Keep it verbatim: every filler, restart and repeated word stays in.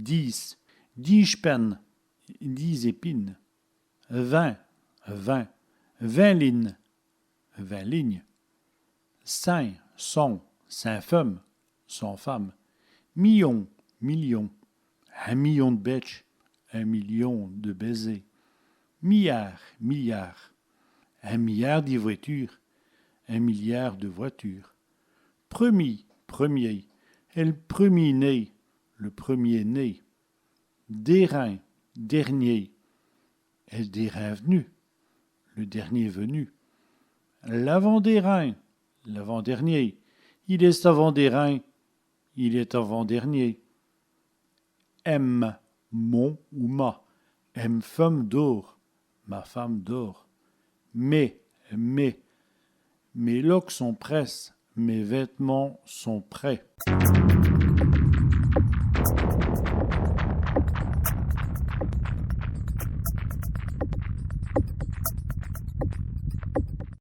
Dîs. Dîs spènes, dix épines. Vint, vingt. Vint lines, vingt lignes. Cint, cent. Cint feumes, cent femmes. Miyon, million. In miyon d' bètchs, un million de baisers. Miyârd, milliard. In miyârd di vwètures, un milliard de voitures. Prumî, premier. El prumî-né, le premier-né. Dêrin, dernier. El dêrin v'nu, le dernier venu. L'avant-dêrin, l'avant-dernier. Il èst avant-dêrin, il est avant-dernier. Èm, mon ou ma. Èm feume dôrt, ma femme dort. Mès, mes. Mès loques sont prèsses, mes vêtements sont prêts.